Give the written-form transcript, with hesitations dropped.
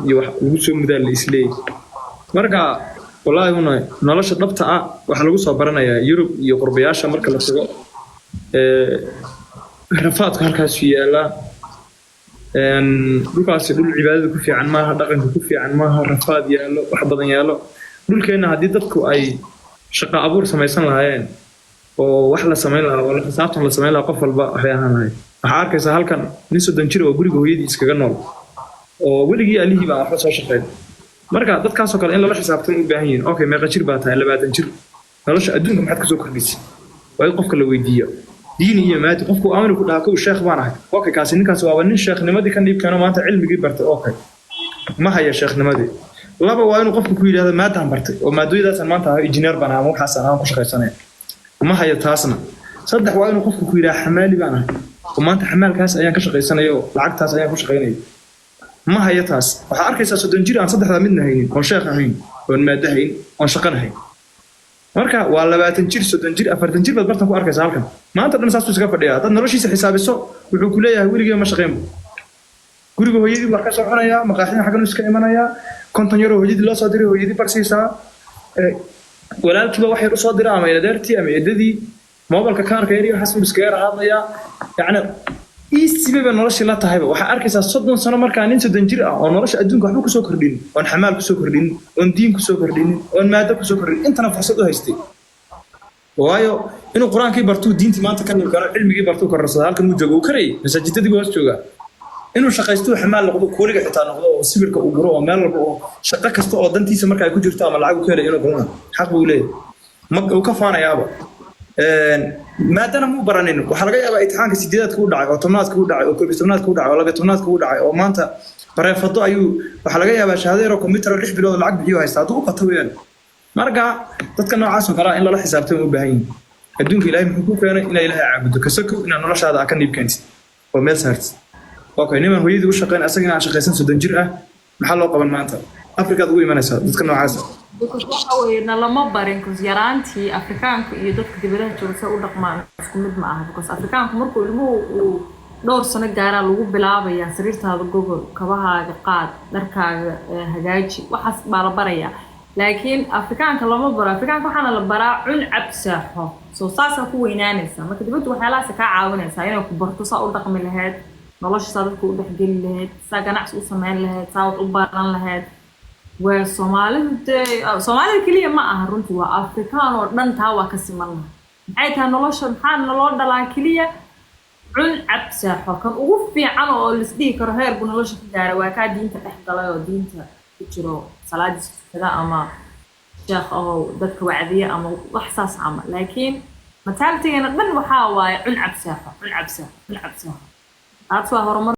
Iyo wax lagu soo mudaa la isleeyahy. Marka wallaahi una nolosha dhabta ah waxaa lagu soo baranayaa Yurub iyo qurbayaasha. Marka la tago, rafaadku halkaasu yaalaa. Dhulkaasi dhul cibaadada ku fiican maaha, dhaqanka ku fiican maaha, rafaad yaallo, wax badan yaallo. Dhulkeenna haddii dadku ay shaqo abuur samaysan lahaayeen oo wax la samayn lahaa oo la xisaabtan la samayn lahaa, qof walba waxay ahaan lahayd. Waxaa arkaysaa halkan nin 30 jir oo guriga hooyadii iskaga nool oo weligii alihii baan waxba soo shaqeyn. Marka dadkaasoo kale in lala xisaabtamo u baahan yihiin. Okay, meeqa jir baa tahay? 20 jir. Nolosha adduunka maxaad kasoo kordhisay? Waa in qofka la weydiiyo diini iyo maadi. Qofku amri ku dhahaa, kow, sheekh baan ahay. Okay, kaasi ninkaasi waaba nin sheekhnimadii ka dhiib keeno, maanta cilmigii bartay. Okay, ma haya sheekhnimadii. Laba, waa inuu qofku ku yidhahdo maadaan bartay oo maadooyadaasaan maanta ahay, injineer baan ahay ama waxaasaan ahaan ku shaqaysanaya. Ma hayo taasna. Saddex, waa inuu qofku ku yidhaha xamaali baan ahay oo maanta xamaalkaas ayaan ka shaqaysanaya oo lacagtaas ayaan ku shaqaynaya. Ma hayo taas. Waxaa arkaysaa 30 jir aan saddexdaa midna haynin, oon sheekh ahayn, oon maado hayn, oon shaqana hayn. Marka waa 20 jir, 30 jir, 40 jir baad bartan ku arkaysaa halkan. Maanta dhan saasuu iskaga fadhiyaa. Haddaad noloshiisa xisaabiso, wuxuu ku leeyahay weligee ma shaqaynbu, guriga hooyadii wax ka soo cunayaa, maqaaxida xaggan iska imanayaa, 50 yaroo hooyadii loo soo diray hooyadii barsiisaa, walaalkiiba wax yar usoo dira ama adeertii ama eedadii, moobilka kaarka yar iyo waxaas buu iskaga yar hadlayaa. Yacni easy bayba noloshii la tahayba. Waxaa arkaysaa 30 sano markaa nin 30 jir ah oo nolosha adduunka waxba kusoo kordhin, oon xamaal kusoo kordhinin, oon diin kusoo kordhinin, oon maado kusoo kordhinin, intana fursad u haystay. Waayo, inuu qur-aankii bartuu, diintii maanta ka nimi karo, cilmigii bartuu kororsada, halkan uu joogo uu karayay, masaajidadii buu hoos joogaa. Inuu shaqaysto, xamaal noqdo, kuuliga xitaa noqdo oo sibirka uu guro oo meel walba oo shaqo kasta oo dantiisa marka ay ku jirto ama lacag uu ka helay inuu galana xaq buu leeyahay, ma uu ka faanayaaba. Maadana muu baranin. Waxaa laga yaabaa imtixaanka sideedaadka u dhacay oo tobnaadka u dhacay oo 11aadka u dhacay oo 12aadka u dhacay oo maanta bareefado ayuu waxaa laga yaabaa shahaado yaroo computer oo 6 bilood oo lacag bixiyo haysta hadduu u qato weeyaan. Marka dadka noocaas oo kale ah in lala xisaabtamo u baahan yihin. Adduunka Ilaahay muxuu ku keenay? Inaa Ilaahay caabudo kasakow, inaad noloshaada ka niib keentid oo meel saartid. Okay, niman hooyadii u shaqeyn, asaga inaan shaqaysan, 30 jir ah, maxaa loo qaban? Maanta Afrikaad ugu imanaysaa dadka noocaas ah. Because waxa weeye nalama barin, because yaraantii Afrikaanka iyo dadka dibadaha jooga say u dhaqmaan isku mid ma aha, because Afrikaanku markuu ilmuhu uu dhowr sano gaaraa lagu bilaabayaa sariirtaada gogol, kabahaaga qaad, dharkaaga hagaaji, waxaas baa la barayaa. Laakiin Afrikaanka lama baro. Afrikaanka waxaana la baraa cun, cab, saaxo. So saasaa ku weynaanaysaa. Marka dibaddu waxyaalahaas kaa caawinaysaa inay ku barto saa u dhaqmi lahayd nolosha, saa dadka u dhexgeli lahayd, saa ganacsi u samayn lahayd, saa wax u baran lahayd. Waa Soomaalidu dee, Soomaalida keliya ma aha runtii, waa Afrikaan oo dhan. Taa waa ka siman lahay. Maxay tahay nolosha? Maxaa naloo dhalaa? Keliya cun, cab, saaxo. Kan ugu fiican oo lisdhihi karo heer buu nolosha ka gaaray waa kaa diinta dhex galay oo diinta ku jiro, salaadiisa tukada ama sheekh oo dadka wacdiya ama wax saas camal. Laakiin mentality-geena dhan waxaa waaye cun, cab, saaxo, cun, cab, saaxo, cun, cab, saaxo. Taas waa horumar.